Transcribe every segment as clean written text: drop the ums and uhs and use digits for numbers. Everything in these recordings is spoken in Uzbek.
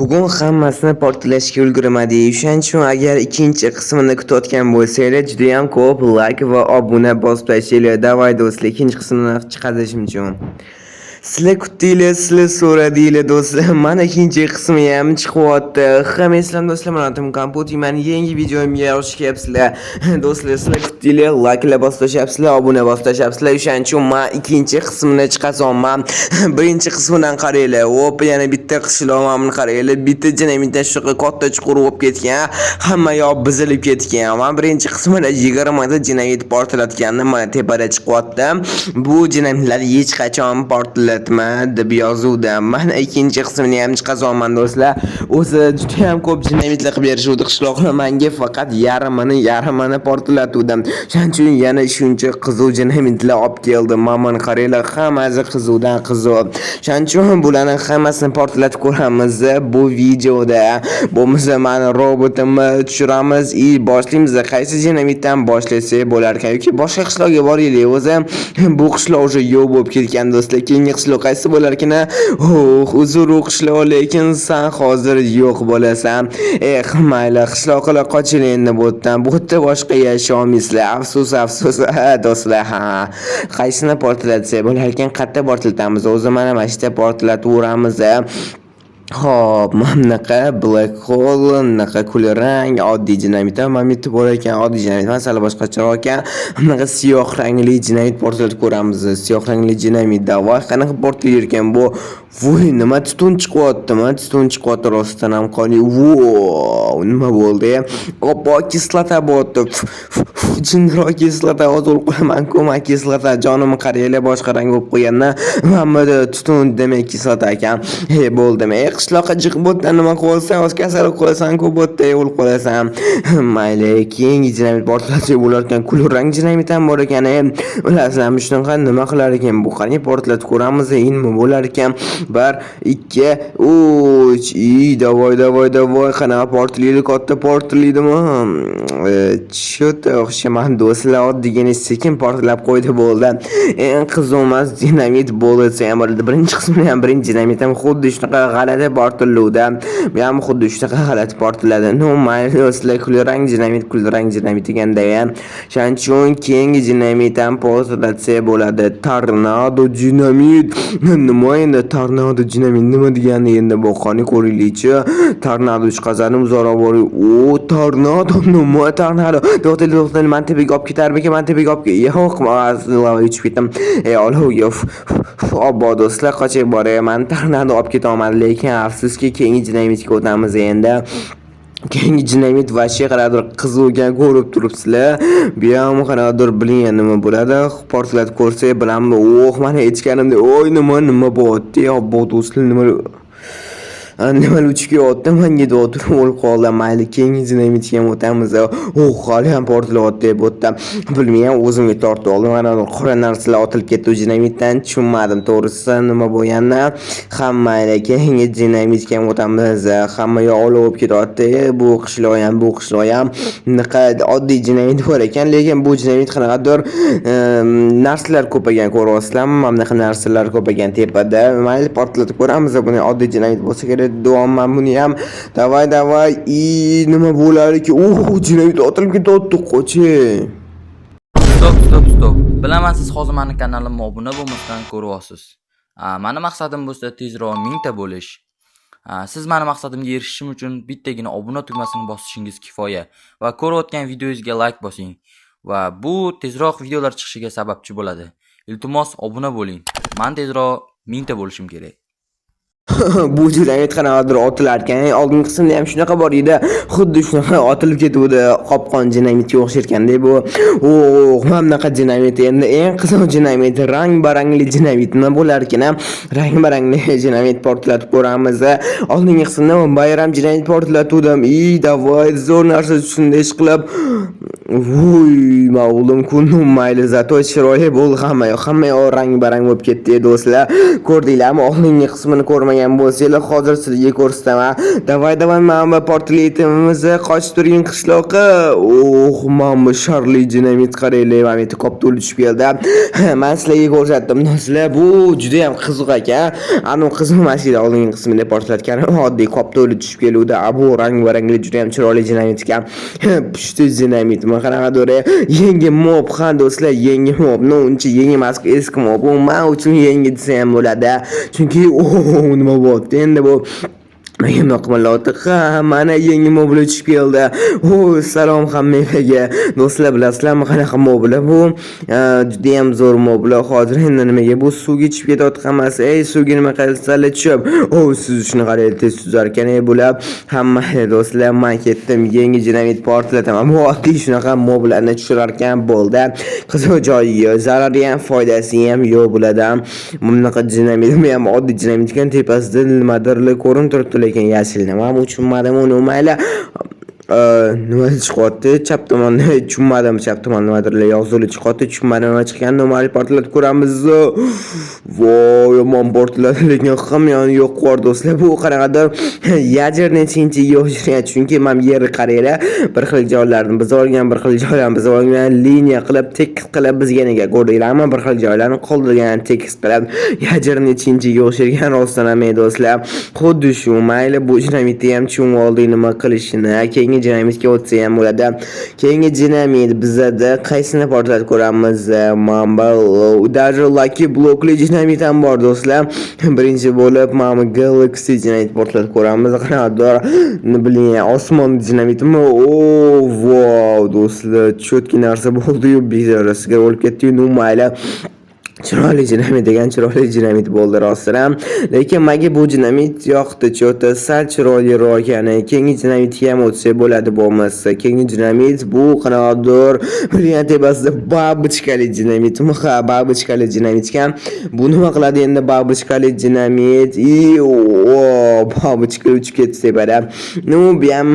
Bugun hammasini portlashga ulgurmadik. O'shaning uchun agar ikkinchi qismini kutayotgan bo'lsanglar, judayam ko'p like va obuna bosib tashlanglar. Давай, do'stlar, ikkinchi qismini chiqarishim uchun. Sizlar kutdinglar, sizlar so'radinglar, do'stlar. Mana ikkinchi qismi ham chiqyapti. Hamma eslam, do'stlar, mana Tim Kompot, mani yangi videomga xush kelibsizlar. Do'stlar, sizlar kutdinglar, likelar bosib tashlabsizlar, obuna bosib tashlabsizlar. O'shaning uchun men ikkinchi qismini chiqazyapman. Birinchi qismidan qaranglar. Hop, yana bitta qishloqni qaranglar. Bitta dinamit shunaqa katta chuqur bo'lib ketgan. Hamma yoq buzilib ketgan. Men birinchi qismida 20 ta dinamit portlatgandim. Mana tepada chiqyapti. Bu dinamitlar hech qachon portlatma deb yozuvdi. Mana ikkinchi qismini ham chiqazyapman, do'stlar. O'zi juda ham ko'p dinamitlar qilib berishuvdi qishloqlar, menga faqat yarmini portlatuvdim. Shuning uchun yana shuncha qiziq dinamitlar olib keldim. Mana qaranglar, hammasi qizuvdan qiziq. Shuning uchun bularni hammasini portlatib ko'ramiz bu videoda. Bo'lmasa mani robotimni tushiramiz и boshlaymiz. Qaysi dinamitdan boshlasak bo'lar ekan yoki boshqa qishloqqa boraylik. O'zi bu qishloq уже yo'q bo'lib ketgan, do'stlar. Keyingi qishloq qaysi bo'lar ekan? Oh, uzr, u qishloq, lekin san hozir yo'q bo'lasan. Eh, mayli, qishloqlar, qoching endi bu yerdan. Bu yerda boshqa yashay olmaysizlar. Afsus, afsus, do'stlar, ha. Qaysini portlatsak bo'lar ekan? Qayerda portlatamiz? O'zi mana shu yerda portlatveramiz. Xo'p, mana bunaqa black hole, bunaqa kulrang, oddiy dinamit ham mana bu yerda bor ekan, oddiy dinamit masalan boshqacharoq ekan. Bunaqa siyoh rangli dinamit portlatib ko'ramiz. Siyoh rangli dinamit, давай, qanaqa portlayar ekan bu? Voy, nima, tutun chiqyaptimi? Tutun chiqyapti rostdan ham, qani. Wow, nima bo'ldi? Oppo, kislota bo'lyapti. Jinroq kislota, hozir o'lib qolaman-ku, man kislota, jonimni qaranglar, boshqa rang bo'lib qo'ygandan. Mana bu tutun demak kislota ekan. He, bo'ldimi? Ey, qishloqqa chiqib bu yerdan nima qilyapsan? Hozir kasal bo'lib qolasan-ku, bu yerda o'lib qolasan. Mayli, keyingi dinamit portlatsak bo'lar ekan. Kulrang dinamit ham bor ekan. E, bilasizlarmi, shunaqa nima qilar ekan bu? Qani, portlatib ko'ramiz, nima bo'lar ekan? 1, 2, 3. И давай, давай, давай, qanaqa portlaydi, katta portlaydimi? Чё-то o'xshamadi, do'stlar, oddiygina sekin portlab qo'ydi, bo'ldi. Eng qiziq emas, dinamit bo'ldi desa ham bo'ladi. Birinchi qismini ham, birinchi dinamit ham xuddi shunaqa g'alati portlovdi. Bu ham xuddi shunaqa g'alati portladi. Ну, mayli, do'stlar, kulrang dinamit, kulrang dinamit deganda ham. Shuning uchun keyingi dinamit ham portlatsak bo'ladi. Tornado dinamit. Nima endi tornado dinamit nima degani endi bu? Qani, ko'ringlikchi. Tornado chiqazadi, uzoqroq borib. O, tornado, nima tornado? To'xtang, to'xtang, man tepaga olib ketarmikan? Man tepaga olib yo'q, lavaga tushib ketdim. Ey, olovga. Obbo, do'stlar, qochib boryapman. Tornado olib ketolmadi, lekin afsuski, keyingi dinamitga o'tamiz endi. Keyingi dinamit вообще qanaqadir qiziq ekan, ko'rib turibsizlar. Bu ham qanaqadir, блин, nima bo'ladi? Portlatib ko'rsak bilamiz. Oh, mana aytganimdek, oy, nima bo'lyapti? Obbo, do'stlar, nima uchib kelyapti manga deb o'tirib o'lib qoldim. Mayli, keyingi dinamitga ham o'tamiz. Oh, hali ham portlayapti bu yerda. Bilmayman, o'zimga tortib oldim. Mana qora narsalar otilib ketdi u dinamitdan. Tushunmadim to'g'risi nima bo'lganini. Ham mayli, keyingi dinamitga ham o'tamiz. Hamma yoq olov bo'lib ketyapti. Bu qishloq ham, bu qishloq ham. Bunaqa oddiy dinamit bor ekan, lekin bu dinamit qanaqadir narsalar ko'paygan, ko'ryapsizlarmi? Mana bunaqa narsalar ko'paygan tepada. Mayli, portlatib ko'ramiz. Buni oddiy dinamit bo'lsa kerak deyapman buni ham. Давай, давай. И nima bo'lar ekan? Oh, dinamit otilib ketyapti, qoching. Стоп, стоп, стоп. Bilaman, siz hozir mani kanalimga obuna bo'lmasdan ko'ryapsiz. Mani maqsadim bo'lsa tezroq 1000 ta bo'lish. Siz mani maqsadimga erishishim uchun bittagina obuna tugmasini bosishingiz kifoya va ko'rayotgan videongizga like bosing va bu tezroq videolar chiqishiga sababchi bo'ladi. Iltimos, obuna bo'ling. Man tezroq 1000 ta bo'lishim kerak. Bu dinamit qanaqadir otilar ekan. Oldingi qismda ham shunaqa bor edi. Xuddi shunaqa otilib ketuvdi. Qopqon dinamitga o'xsharkanda bu. Oh, mana bunaqa dinamit endi eng qiziq dinamit, rang-barangli dinamit nima bo'lar ekan? Rang-barangli dinamit portlatib ko'ramiz. Oldingi qismda bayram dinamit portlatuvdim. И давай, zo'r narsa tushundik ish qilib. Vuy, man o'ldim-ku, mayli, зато chiroyli bo'ldi hamma yoq. Hamma yoq rang-barang bo'lib ketdi, do'stlar. Ko'rdinglarmi? Oldingi qismini ko'rmagan bo'lsanglar, hozir sizlarga ko'rsataman. Давай, давай, mana bu portletimiz, qochib turgan qishloqqa. Oh, mana bu sharli dinamit qaranglar, mana bu yerda koptol tushib keldi. Man sizlarga ko'rsatdim, do'stlar. Bu juda ham qiziq ekan. Anu qiziq emas edi oldingi qismida portlatganim. Oddiy koptol tushib keluvdi. A bu rang-barangli juda ham chiroyli dinamit ekan. Pushti dinamitmi? Qanaqadir yangi mob, ha, do'stlar, yangi mob. Но, uncha yangi emas, eski mob. U men uchun yangi desa ham bo'ladi. Chunki, oh, nima bo'lyapti endi bu? Menga bunaqa qimirlayapti. Ha, mana yangi moblar tushib keldi. O, salom hammanglarga. Do'stlar, bilasizlarmi qanaqa moblar bu? Judayam zo'r moblar. Hozir endi nimaga bu suvga tushib ketyapti hammasi? Ey, suvga nima qilsalar tushib? O, suzishni qarang, tez suzar ekan ey bular. Hamma do'stlar, men ketdim. Yangi dinamit portlataman. Bu oddiy shunaqa moblarni tushirar ekan bo'ldi. Qiziq joyi yo'q, zarari ham, foydasi ham yo'q bulardan. Bunaqa dinamit, bu ham oddiy dinamit ekan, tepasida nimadirlar ko'rinib turibdi, lekin yashil nima bu, tushunmadim uni, mayli. Nima chiqyapti chap tomonda, tushunmadim. Chap tomonda nimadirlar yozuvli chiqyapti, tushunmadim nima chiqqanini. Mayli, portlatib ko'ramiz. Voy, yomon portladi, lekin hamma yoni yo'q qilib do'stlar. Bu qanaqadir ядерный TNTga o'xshagan, chunki mana bu yerni qaranglar, bir xil joylarni biz olgan, bir xil joylarni biz olgan, liniya qilib, tekis qilib bizganiga ko'rdinglarmi? Bir xil joylarni qoldirgan tekis qilib, ядерный TNTga o'xshagan rostdan ham, ey do'stlar, xuddi shu. Mayli, bu dinamitni ham tushunib oldik nima qilishini. Keyingi dinamitga o'tsa ham bo'ladi. Keyingi dinamit bizada qaysini portlatib ko'ramiz? Mana bu даже lucky blokli dinamit ham bor, do'stlar. Birinchi bo'lib mana bu Galaxy dinamit portlatib ko'ramiz. Qanaqadir, блин, osmon dinamitmi? O, vau, do'stlar, четкий narsa bo'ldi-yu, bezorasiga o'lib ketdi-yu. Ну, mayli, chiroyli dinamit degan chiroyli dinamit bo'ldi rostdan ham. Lekin menga bu dinamit yoqdi, чё-то sal chiroyliroq ekan. Keyingi dinamitga ham o'tsak bo'ladi bo'lmasa. Keyingi dinamit bu qanaqadir brilliant tepasida бабочка li dinamitmi? Ha, бабочка li dinamit ekan. Bu nima qiladi endi бабочка li dinamit? I o, бабочка uchib ketdi tepada. Ну, bu ham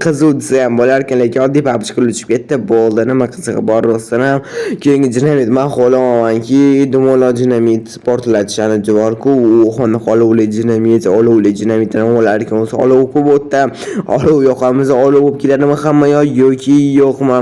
qiziq desa ham bo'lar ekan, lekin oddiy бабочка uchib ketdi, bo'ldi. Nima qizig'i bor rostdan ham. Keyingi dinamit, man xohlamaymanki dumaloq dinamit portlatishani borku, u olovli dinamit, olovli dinamitni olar ekan, o'zi olov ko'p bu yerda. Olov yoqamiz, olov bo'lib keladimi hamma yoq yoki yo'qmi?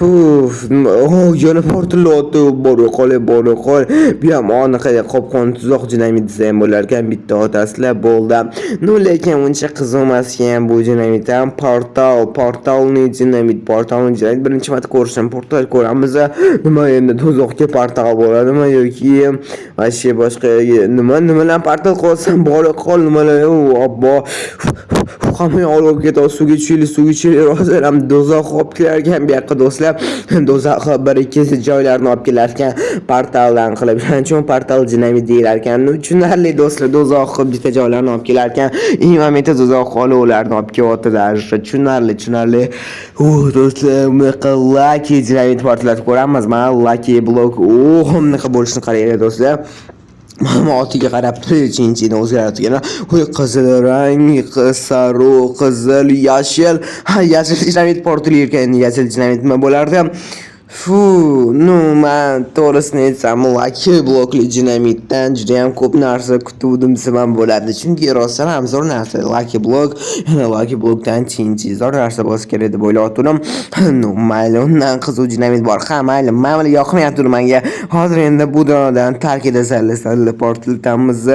Uf, oh, yana portlayapti. Bora qol, bora qol. Bu ham anaqa qopqon, tuzoq dinamit desa ham bo'lar ekan, bitta otasizlar, bo'ldi. Ну, lekin uncha qiziq emas ekan bu dinamit ham. Portal, портальный dinamit, портальный dinamit birinchi marta ko'rishim, portal ko'ramiz. Nima endi, do'zaxga portal bo'ladimi yoki вообще boshqa nima, nimalar portal qilsam, bora qol, nimalar, obbo. Hamma olib ketadi, suvga tushaylik, suvga tushaylik, hozir ham do'zax olib kelar ekan bu yoqqa, do'stlar. Do'zax bir ikki joylarni olib kelar ekan portaldan qilib. Shuning uchun portal dinamit deyilar ekan. Ну, tushunarli, do'stlar, do'zax bitta joylarni olib kelar ekan. Imamita do'zax olovlarni olib kelyaptilar. Tushunarli, tushunarli. Do'stlar, bunaqa lucky dinamit portlatib ko'ramiz. Mana lucky block. Oh, bunaqa bo'lishini qaranglar, do'stlar. Mana otiga qarab turib chin o'zgarayotgan. Qo'y, qizil rang, sariq, qizil, yashil. Ha, yashil dinamit portlayotgan. Yashil dinamit nima bo'lardi? Fu, ну, man to'g'risini aytsam, lucky blokli dinamitdan judayam ko'p narsa kutuvdim desam ham bo'ladi. Chunki rostdan ham zo'r narsa lucky block, yana lucky blockdan TNT zo'r narsa bo'lsa kerak deb o'ylayotgandim. Ну, mayli, undan qiziq dinamit bor. Ha, mayli, mayli, yoqmayapti menga. Hozir endi bu dunyodan tark etasanlar, sizlar portlatamiz.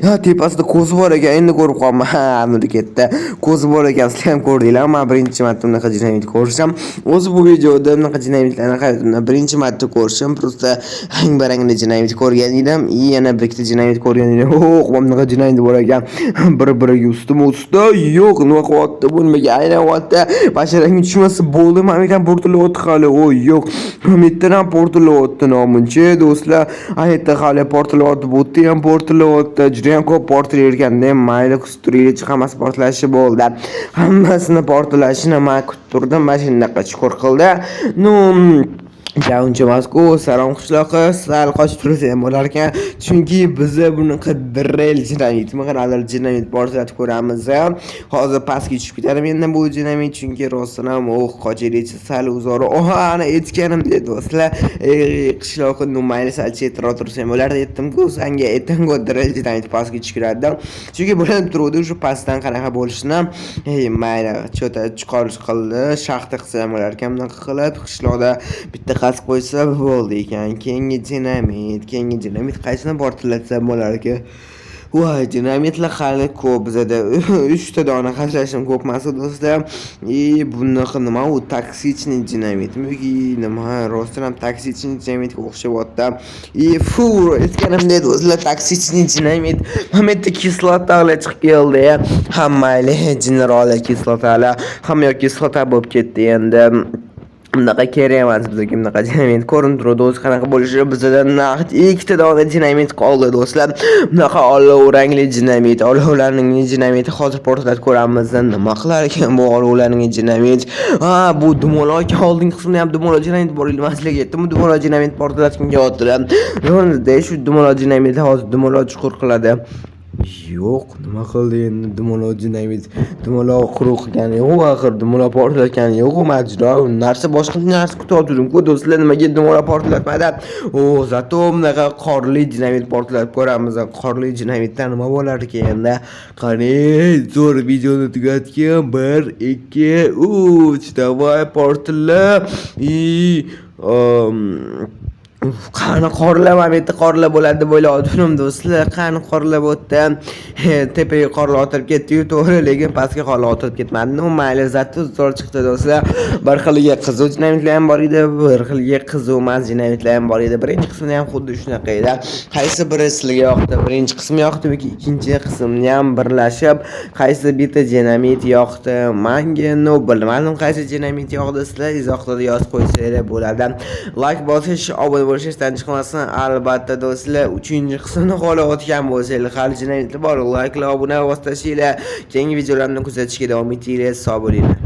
Ha, tepasida ko'zi bor ekan, endi ko'rib qoldim. Ha, nuri ketdi. Ko'zi bor ekan, sizlar ham ko'rdinglar. Men birinchi marta bunaqa dinamit ko'rishim. O'zi bu videoda bunaqa dinamitlarni hayotimda birinchi marta ko'rishim. Просто rang-barangli dinamit ko'rgan edim. И yana bir ikkita dinamit ko'rgan edim. Oh, bunaqa dinamit bor ekan. Bir-biriga ustma-usti. Yo'q, nima qilyapti bu, nimaga aylanyapti? Basharangga tushmasa bo'ldi, mana bu yerdan portlayapti hali. Oy, yo'q. Mana bu yerdan ham portlayapti nomuncha, do'stlar. Aytda hali portlayapti, bu yerda ham portlayapti. Juda ham ko'p portlayotganda, mayli, kutib turaylik, hammasi portlashi bo'ldi. Hammasini portlashini men kutib turdim, mana shunaqa chuqur qildi. Ну, Ja uncha emas-ku, salom qishloqi, sal qochib tursa ham bo'lar ekan. Chunki biza bunaqa drel dinamitmi, qanaqadir dinamit portlatib ko'ramiz. Hozir pastga tushib ketadi menda bu dinamit, chunki rostdan ham oh, qochaylikchi sal uzoqroq. Oha, ana aytganimdek do'stlar, ey qishloqi, ну mayli, sal chetroq tursa ham bo'lardi, aytdim-ku, sanga aytdim-ku, drel dinamit pastga tushib ketadi. Chunki bilinib turuvdi o'sha pastdan qanaqa bo'lishini. Ey, mayli, чё-то chuqur qildi, shaxta qilsa ham bo'lar ekan bunaqa qilib, qishloqda bitta qazib qo'ysa bo'ldi ekan. Keyingi dinamit qaysini portlatsa bo'lar ekan? Voy, dinamitlar hali ko'p bizada. 3 ta dona qashlashim ko'p emas do'stlar. И bunaqa nima u, токсичный dinamitmi yoki nima? Rostdan ham токсичный dinamitga o'xshayapti. И fu, aytganimdek do'stlar, токсичный dinamit. Mana bu yerda kislotalar chiqib keldi. Ha, mayli, general kislotalar. Hamma yoq kislota bo'lib ketdi endi. Bunaqa kerak emas bizga bunaqa dinamit. Ko'rinib turadi o'zi qanaqa bo'lishi. Bizada naqd ikkita dona dinamit qoldi do'stlar. Bunaqa olov rangli dinamit, olovlarning dinamiti hozir portlatib ko'ramiz. Nima qilar ekan bu olovlarning dinamit? Ha, bu dumaloq ekan. Oldingi qismida ham dumaloq dinamit bor edi. Man sizlarga aytdim, dumaloq dinamit portlatgim kelyaptilar. Shu dumaloq dinamit hozir dumaloq chuqur qiladi. Yo'q, nima qildi endi dumaloq dinamit? Dumaloq quruq qilgani yo'q axir, dumaloq portlatgani yo'q. Man juda narsa, boshqa narsa kutib do'stlar, nimaga dumaloq portlatmadi? O, зато bunaqa qorli dinamit portlatib ko'ramiz. Qorli dinamitdan nima bo'lar ekan endi? Qani, zo'r videoni tugatgan. 1 2 3, давай portla. И qani qorlar, mana bu yerda qorlar bo'ladi deb o'ylayotgandim do'stlar. Qani qorlar bu yerda? Tepaga qorlar otilib ketdi-yu, to'g'ri, lekin pastga qorlar otilib ketmadi. Ну, mayli, зато zo'r chiqdi do'stlar. Bir xiliga qiziq dinamitlar ham bor edi, bir xiliga qiziq emas dinamitlar ham bor edi. Birinchi qismida ham xuddi shunaqa edi. Qaysi biri sizlarga yoqdi? Birinchi qismi yoqdimi yoki ikkinchi qismni ham birlashib qaysi bitta dinamit yoqdi? Manga, ну, bilmadim qaysi dinamit yoqdi. Sizlar izohlarda yozib qo'ysanglar bo'ladi. Like bosish, obuna bo'lish esdan chiqmasin. Albatta do'stlar, uchinchi qismini xohlayotgan bo'lsanglar, hali dinamitlar bor. Like, obuna bosib tashlanglar. Keyingi videolarni kuzatishga davom etinglar. Sog' bo'linglar.